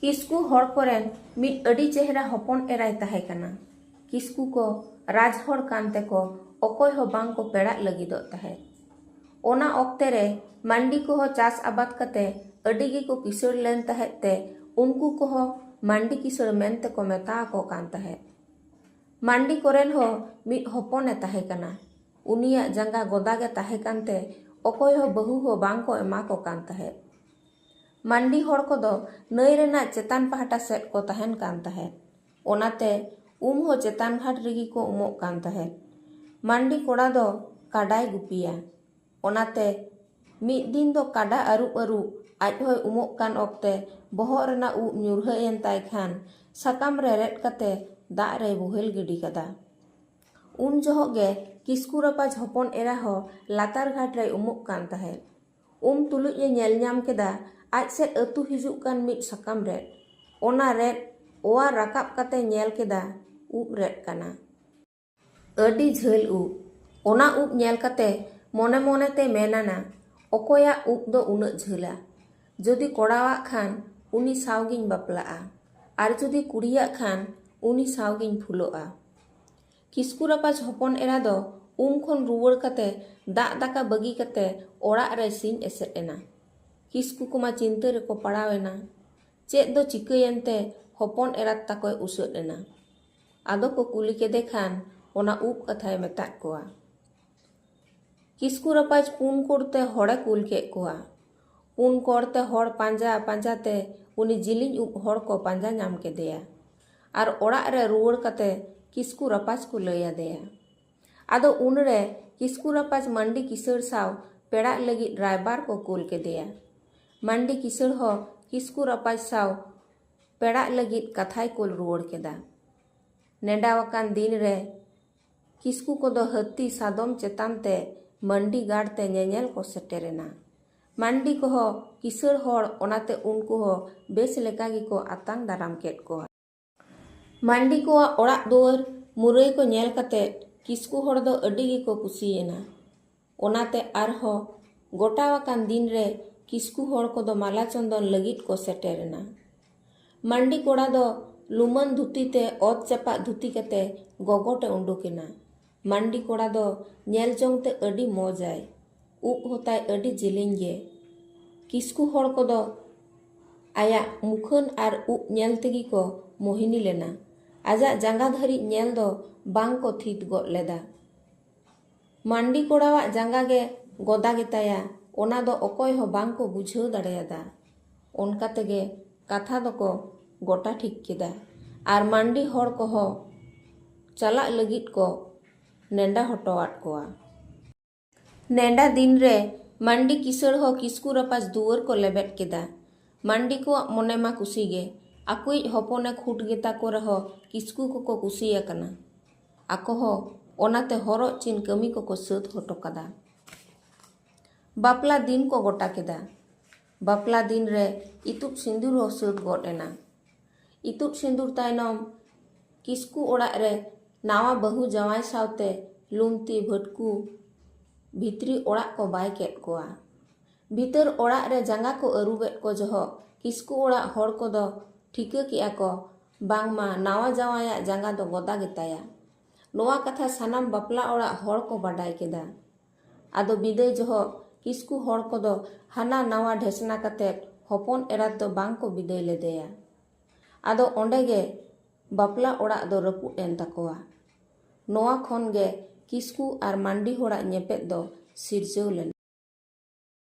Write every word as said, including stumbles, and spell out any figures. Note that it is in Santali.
ᱠᱤᱥᱠᱩ ᱦᱚᱲ ᱠᱚᱨᱮᱱ ᱢᱤᱫ ᱟᱹᱰᱤ ᱪᱮᱦᱨᱟ ᱦᱚᱯᱚᱱ ᱮᱨᱟᱭ ᱛᱟᱦᱮᱸ ᱠᱟᱱᱟ᱾ ᱠᱤᱥᱠᱩ ᱠᱚ ᱨᱟᱡᱽ ᱦᱚᱲ ᱠᱟᱱ ᱛᱮᱠᱚ ᱚᱠᱚᱭ ᱦᱚᱸ ᱵᱟᱝ ᱠᱚ ᱯᱮᱲᱟᱜ ᱞᱟᱹᱜᱤᱫᱚᱜ ᱛᱟᱦᱮᱸᱫ᱾ ᱚᱱᱟ ᱚᱠᱛᱮ ᱨᱮ ᱢᱟᱱᱰᱤ ᱠᱚᱦᱚᱸ ᱪᱟᱥ ᱟᱵᱟᱫ ᱠᱟᱛᱮ ᱟᱹᱰᱤ ᱜᱮᱠᱚ ᱠᱤᱥᱟᱹᱲ ᱞᱮᱱ ᱛᱟᱦᱮᱸᱫ ᱛᱮ ᱩᱱᱠᱩ ᱠᱚᱦᱚᱸ ᱢᱟᱱᱰᱤ ᱠᱤᱥᱟᱹᱲ ᱢᱮᱱ ᱛᱮᱠᱚ ᱢᱮᱛᱟ ᱟᱠᱚ ᱠᱟᱱ ᱛᱟᱦᱮᱸᱫ᱾ ᱢᱟᱱᱰᱤ ᱠᱚᱨᱮᱱ ᱦᱚᱸ ᱢᱤᱫ ᱦᱚᱯᱚᱱᱮ ᱛᱟᱦᱮᱸ ᱠᱟᱱᱟ᱾ ᱩᱱᱤᱭᱟᱜ ᱡᱟᱸᱜᱟ ᱜᱚᱫᱟ ᱜᱮ ᱛᱟᱦᱮᱸ ᱠᱟᱱᱛᱮ ᱚᱠᱚᱭ ᱦᱚᱸ ᱵᱟᱹᱦᱩ ᱦᱚᱸ ᱵᱟᱝ ᱠᱚ ᱮᱢᱟ ᱠᱚ ᱠᱟᱱ ᱛᱟᱦᱮᱸᱫ᱾ ᱢᱟᱱᱰᱤ ᱦᱚᱲ ᱠᱚᱫᱚ ᱱᱟᱹᱭ ᱨᱮᱱᱟᱜ ᱪᱮᱛᱟᱱ ᱯᱟᱦᱴᱟ ᱥᱮᱫ ᱠᱚ ᱛᱟᱦᱮᱱ ᱠᱟᱱ ᱛᱟᱦᱮᱸᱫ᱾ ᱚᱱᱟᱛᱮ ᱩᱢ ᱦᱚᱸ ᱪᱮᱛᱟᱱ ᱜᱷᱟᱴ ᱨᱮᱜᱮ ᱠᱚ ᱩᱢᱚᱜ ᱠᱟᱱ ᱛᱟᱦᱮᱸᱫ᱾ ᱢᱟᱱᱰᱤ ᱠᱚᱲᱟ ᱫᱚ ᱠᱟᱰᱟᱭ ᱜᱩᱯᱤᱭᱟ᱾ ᱚᱱᱟᱛᱮ ᱢᱤᱫ ᱫᱤᱱ ᱫᱚ ᱠᱟᱰᱟ ᱟᱹᱨᱩᱵ ᱟᱹᱨᱩᱵ ᱟᱡ ᱦᱚᱸᱭ ᱩᱢᱚᱜ ᱠᱟᱱ ᱚᱠᱛᱮ ᱵᱚᱦᱚᱜ ᱨᱮᱱᱟᱜ ᱩᱵ ᱧᱩᱨᱦᱟᱹ ᱮᱱ ᱛᱟᱭ ᱠᱷᱟᱱ ᱥᱟᱠᱟᱢ ᱨᱮ ᱨᱮᱫ ᱠᱟᱛᱮ ᱫᱟᱜ ᱨᱮᱭ ᱵᱳᱦᱮᱞ ᱜᱤᱰᱤ ᱠᱟᱫᱟ᱾ ᱩᱱ ᱡᱚᱦᱚᱜ ᱜᱮ ᱠᱤᱥᱠᱩ ᱨᱟᱯᱟᱡᱽ ᱦᱚᱯᱚᱱ ᱮᱨᱟ ᱦᱚᱸ ᱞᱟᱛᱟᱨ ᱜᱷᱟᱴ ᱨᱮᱭ ᱩᱢᱩᱜ ᱠᱟᱱ ᱛᱟᱦᱮᱸᱫ᱾ ᱩᱢ ᱛᱩᱞᱩᱡ ᱮ ᱧᱮᱞ ᱧᱟᱢ ᱠᱮᱫᱟ ᱟᱡ ᱥᱮᱫ ᱟᱹᱛᱩ ᱦᱤᱡᱩᱜ ᱠᱟᱱ ᱢᱤᱫ ᱥᱟᱠᱟᱢ ᱨᱮᱫ᱾ ᱚᱱᱟ ᱨᱮᱫ ᱚᱣᱟᱨ ᱨᱟᱠᱟᱵ ᱠᱟᱛᱮ ᱧᱮᱞ ᱠᱮᱫᱟ ᱩᱵ ᱨᱮᱫ ᱠᱟᱱᱟ᱾ ᱟᱹᱰᱤ ᱡᱷᱟᱹᱞ ᱩᱵ᱾ ᱚᱱᱟ ᱩᱵ ᱧᱮᱞ ᱠᱟᱛᱮ ᱢᱚᱱᱮ ᱢᱚᱱᱮ ᱛᱮ ᱢᱮᱱᱟᱱᱟ, "ᱚᱠᱚᱭᱟᱜ ᱩᱵ ᱫᱚ ᱩᱱᱟᱹᱜ ᱡᱷᱟᱹᱞᱟ? ᱡᱩᱫᱤ ᱠᱚᱲᱟᱣᱟᱜ ᱠᱷᱟᱱ ᱩᱱᱤ ᱥᱟᱶ ᱜᱤᱧ ᱵᱟᱯᱞᱟᱜᱼᱟ, ᱟᱨ ᱡᱩᱫᱤ ᱠᱩᱲᱤᱭᱟᱜ ᱠᱷᱟᱱ ᱩᱱᱤ ᱥᱟᱶ ᱜᱤᱧ ᱯᱷᱩᱞᱚᱜᱼᱟ᱾" ᱠᱤᱥᱠᱩ ᱨᱟᱯᱟᱡᱽ ᱦᱚᱯᱚᱱ ᱮᱨᱟ ᱫᱚ ᱩᱢ ᱠᱷᱚᱱ ᱨᱩᱣᱟᱹᱲ ᱠᱟᱛᱮ ᱫᱟᱜ ᱫᱟᱠᱟ ᱵᱟᱹᱜᱤ ᱠᱟᱛᱮ ᱚᱲᱟᱜ ᱨᱮᱭ ᱥᱤᱧ ᱮᱥᱮᱫ ᱮᱱᱟ᱾ ᱠᱤᱥᱠᱩ ᱠᱚᱢᱟ ᱪᱤᱱᱛᱟᱹ ᱨᱮᱠᱚ ᱯᱟᱲᱟᱣ ᱮᱱᱟ᱾ ᱪᱮᱫ ᱫᱚ ᱪᱤᱠᱟᱹᱭᱮᱱ ᱛᱮ ᱦᱚᱯᱚᱱ ᱮᱨᱟᱛ ᱛᱟᱠᱚᱭ ᱩᱥᱟᱹᱫ ᱮᱱᱟ? ᱟᱫᱚ ᱠᱚ ᱠᱩᱞᱤ ᱠᱮᱫᱮ ᱠᱷᱟᱱ ᱚᱱᱟ ᱩᱵ ᱠᱟᱛᱷᱟᱭ ᱢᱮᱛᱟᱫ ᱠᱚᱣᱟ᱾ ᱠᱤᱥᱠᱩ ᱨᱟᱯᱟᱡᱽ ᱯᱩᱱ ᱠᱚᱲ ᱛᱮ ᱦᱚᱲᱮ ᱠᱩᱞ ᱠᱮᱫ ᱠᱚᱣᱟ᱾ ᱯᱩᱱ ᱠᱚᱲ ᱛᱮ ᱦᱚᱲ ᱯᱟᱸᱡᱟ ᱯᱟᱸᱡᱟ ᱛᱮ ᱩᱱᱤ ᱡᱤᱞᱤᱧ ᱩᱵ ᱦᱚᱲ ᱠᱚ ᱯᱟᱸᱡᱟ ᱧᱟᱢ ᱠᱮᱫᱮᱭᱟ᱾ ᱟᱨ ᱚᱲᱟᱜ ᱨᱮ ᱨᱩᱣᱟᱹᱲ ᱠᱟᱛᱮ ᱠᱤᱥᱠᱩ ᱨᱟᱯᱟᱡᱽ ᱠᱚ ᱞᱟᱹᱭ ᱟᱫᱮᱭᱟ᱾ ᱟᱫᱚ ᱩᱱᱨᱮ ᱠᱤᱥᱠᱩ ᱨᱟᱯᱟᱡᱽ ᱢᱟᱱᱰᱤ ᱠᱤᱥᱟᱹᱲ ᱥᱟᱶ ᱯᱮᱲᱟᱜ ᱞᱟᱹᱜᱤᱫ ᱨᱟᱭᱵᱟᱨ ᱠᱚ ᱠᱩᱞ ᱠᱮᱫᱮᱭᱟ᱾ ᱢᱟᱱᱰᱤ ᱠᱤᱥᱟᱹᱲ ᱦᱚᱸ ᱠᱤᱥᱠᱩ ᱨᱟᱯᱟᱡᱽ ᱥᱟᱶ ᱯᱮᱲᱟᱜ ᱞᱟᱹᱜᱤᱫ ᱠᱟᱛᱷᱟᱭ ᱠᱩᱞ ᱨᱩᱣᱟᱹᱲ ᱠᱮᱫᱟ᱾ ᱱᱮᱰᱟᱣᱟᱠᱟᱱ ᱫᱤᱱ ᱨᱮ ᱠᱤᱥᱠᱩ ᱠᱚᱫᱚ ᱦᱟᱹᱛᱤ ᱥᱟᱫᱚᱢ ᱪᱮᱛᱟᱱ ᱛᱮ ᱢᱟᱱᱰᱤ ᱜᱟᱲ ᱛᱮ ᱧᱮᱧᱮᱞ ᱠᱚ ᱥᱮᱴᱮᱨᱮᱱᱟ᱾ ᱢᱟᱱᱰᱤ ᱠᱚᱦᱚᱸ ᱠᱤᱥᱟᱹᱲ ᱦᱚᱲ, ᱚᱱᱟᱛᱮ ᱩᱱᱠᱩ ᱦᱚᱸ ᱵᱮᱥ ᱞᱮᱠᱟ ᱜᱮᱠᱚ ᱟᱛᱟᱝ ᱫᱟᱨᱟᱢ ᱠᱮᱫ ᱠᱚᱣᱟ᱾ ᱢᱟᱱᱰᱤ ᱠᱚᱣᱟᱜ ᱚᱲᱟᱜ ᱫᱩᱣᱟᱹᱨ ᱢᱩᱨᱟᱹᱭ ᱠᱚ ᱧᱮᱞ ᱠᱟᱛᱮ ᱠᱤᱥᱠᱩ ᱦᱚᱲ ᱫᱚ ᱟᱹᱰᱤ ᱜᱮᱠᱚ ᱠᱩᱥᱤᱭᱮᱱᱟ᱾ ᱚᱱᱟᱛᱮ ᱟᱨᱦᱚᱸ ᱜᱚᱴᱟᱣᱟᱠᱟᱱ ᱫᱤᱱ ᱨᱮ ᱠᱤᱥᱠᱩ ᱦᱚᱲ ᱠᱚᱫᱚ ᱢᱟᱞᱟ ᱪᱚᱸᱫᱚᱱ ᱞᱟᱹᱜᱤᱫ ᱠᱚ ᱥᱮᱴᱮᱨᱮᱱᱟ᱾ ᱢᱟᱱᱰᱤ ᱠᱚᱲᱟ ᱫᱚ ᱞᱩᱢᱟᱹᱝ ᱫᱷᱩᱛᱤ ᱛᱮ ᱚᱛ ᱪᱟᱯᱟᱫ ᱫᱷᱩᱛᱤ ᱠᱟᱛᱮ ᱜᱚᱜᱚᱴ ᱮ ᱩᱰᱩᱠ ᱮᱱᱟ᱾ ᱢᱟᱱᱰᱤ ᱠᱚᱲᱟ ᱫᱚ ᱧᱮᱞ ᱡᱚᱝ ᱛᱮ ᱟᱹᱰᱤ ᱢᱚᱡᱟᱭ᱾ ᱩᱵ ᱦᱚᱛᱟᱭ ᱟᱹᱰᱤ ᱡᱮᱞᱮᱧ ᱜᱮ᱾ ᱠᱤᱥᱠᱩ ᱦᱚᱲ ᱠᱚᱫᱚ ᱟᱭᱟᱜ ᱢᱩᱠᱷᱟᱹᱱ ᱟᱨ ᱩᱵ ᱧᱮᱞ ᱛᱮᱜᱮ ᱠᱚ ᱢᱳᱦᱤᱱᱤ ᱞᱮᱱᱟ᱾ ᱟᱡᱟᱜ ᱡᱟᱸᱜᱟ ᱫᱷᱟᱹᱨᱤᱡ ᱧᱮᱞ ᱫᱚ ᱵᱟᱝ ᱠᱚ ᱛᱷᱤᱛ ᱜᱚᱫ ᱞᱮᱫᱟ᱾ ᱢᱟᱱᱰᱤ ᱠᱚᱲᱟᱣᱟᱜ ᱡᱟᱸᱜᱟ ᱜᱮ ᱜᱚᱫᱟ ᱜᱮᱛᱟᱭᱟ, ᱚᱱᱟ ᱫᱚ ᱚᱠᱚᱭ ᱦᱚᱸ ᱵᱟᱝ ᱠᱚ ᱵᱩᱡᱷᱟᱹᱣ ᱫᱟᱲᱮᱭᱟᱫᱟ᱾ ᱚᱱᱠᱟ ᱛᱮᱜᱮ ᱠᱟᱛᱷᱟ ᱫᱚᱠᱚ ᱜᱚᱴᱟ ᱴᱷᱤᱠ ᱠᱮᱫᱟ ᱟᱨ ᱢᱟᱱᱰᱤ ᱦᱚᱲ ᱠᱚᱦᱚᱸ ᱪᱟᱞᱟᱜ ᱞᱟᱹᱜᱤᱫ ᱠᱚ ᱱᱮᱰᱟ ᱦᱚᱴᱚᱣᱟᱫ ᱠᱚᱣᱟ᱾ ᱱᱮᱰᱟ ᱫᱤᱱ ᱨᱮ ᱢᱟᱱᱰᱤ ᱠᱤᱥᱟᱹᱬ ᱦᱚᱸ ᱠᱤᱥᱠᱩ ᱨᱟᱯᱟᱡᱽ ᱫᱩᱣᱟᱹᱨ ᱠᱚ ᱞᱮᱵᱮᱫ ᱠᱮᱫᱟ᱾ ᱢᱟᱱᱰᱤ ᱠᱚᱣᱟᱜ ᱢᱚᱱᱮ ᱢᱟ ᱠᱩᱥᱤ ᱜᱮ, ᱟᱠᱚᱭᱤᱡ ᱦᱚᱯᱚᱱᱮ ᱠᱷᱩᱴ ᱜᱮᱛᱟ ᱠᱚ ᱨᱮᱦᱚᱸ ᱠᱤᱥᱠᱩ ᱠᱚᱠᱚ ᱠᱩᱥᱤ ᱟᱠᱟᱱᱟ᱾ ᱟᱠᱚ ᱦᱚᱸ ᱚᱱᱟᱛᱮ ᱦᱚᱨᱚᱜ ᱪᱤᱱ ᱠᱟᱹᱢᱤ ᱠᱚᱠᱚ ᱥᱟᱹᱛ ᱦᱚᱴᱚ ᱠᱟᱫᱟ᱾ ᱵᱟᱯᱞᱟ ᱫᱤᱱ ᱠᱚ ᱜᱚᱴᱟ ᱠᱮᱫᱟ᱾ ᱵᱟᱯᱞᱟ ᱫᱤᱱ ᱨᱮ ᱤᱛᱩᱫ ᱥᱤᱸᱫᱩᱨ ᱦᱚᱸ ᱥᱟᱹᱛ ᱜᱚᱫ ᱮᱱᱟ᱾ ᱤᱛᱩᱫ ᱥᱤᱸᱫᱩᱨ ᱛᱟᱭᱱᱚᱢ ᱠᱤᱥᱠᱩ ᱚᱲᱟᱜ ᱨᱮ ᱱᱟᱣᱟ ᱵᱟᱹᱦᱩ ᱡᱟᱶᱟᱭ ᱥᱟᱶᱛᱮ ᱞᱩᱢᱛᱤ ᱵᱷᱟᱹᱴᱠᱩ ᱵᱷᱤᱛᱨᱤ ᱚᱲᱟᱜ ᱠᱚ ᱵᱟᱭ ᱠᱮᱫ ᱠᱚᱣᱟ᱾ ᱵᱷᱤᱛᱟᱹᱨ ᱚᱲᱟᱜ ᱨᱮ ᱡᱟᱸᱜᱟ ᱠᱚ ᱟᱹᱨᱩᱵᱮᱫ ᱠᱚ ᱡᱚᱦᱚᱜ ᱠᱤᱥᱠᱩ ᱚᱲᱟᱜ ᱦᱚᱲ ᱠᱚᱫᱚ ᱴᱷᱤᱠᱟᱹ ᱠᱮᱜᱼᱟ ᱠᱚ, ᱵᱟᱝᱢᱟ ᱱᱟᱣᱟ ᱡᱟᱶᱟᱭᱟᱜ ᱡᱟᱸᱜᱟ ᱫᱚ ᱜᱚᱫᱟ ᱜᱮᱛᱟᱭᱟ᱾ ᱱᱚᱣᱟ ᱠᱟᱛᱷᱟ ᱥᱟᱱᱟᱢ ᱵᱟᱯᱞᱟ ᱚᱲᱟᱜ ᱦᱚᱲ ᱠᱚ ᱵᱟᱰᱟᱭ ᱠᱮᱫᱟ᱾ ᱟᱫᱚ ᱵᱤᱫᱟᱹᱭ ᱡᱚᱦᱚᱜ ᱠᱤᱥᱠᱩ ᱦᱚᱲ ᱠᱚᱫᱚ ᱦᱟᱱᱟ ᱱᱟᱣᱟ ᱰᱷᱮᱥᱱᱟ ᱠᱟᱛᱮ ᱦᱚᱯᱚᱱ ᱮᱨᱟᱛ ᱫᱚ ᱵᱟᱝ ᱠᱚ ᱵᱤᱫᱟᱹᱭ ᱞᱮᱫᱮᱭᱟ᱾ ᱟᱫᱚ ᱚᱸᱰᱮ ᱜᱮ ᱵᱟᱯᱞᱟ ᱚᱲᱟᱜ ᱫᱚ ᱨᱟᱹᱯᱩᱫ ᱮᱱ ᱛᱟᱠᱚᱣᱟ᱾ ᱱᱚᱣᱟ ᱠᱷᱚᱱ ᱜᱮ ᱠᱤᱥᱠᱩ ᱟᱨ ᱢᱟᱱᱰᱤ ᱦᱚᱲᱟᱜ ᱧᱮᱯᱮᱫ ᱫᱚ ᱥᱤᱨᱡᱟᱹᱣ ᱞᱮᱱᱟ᱾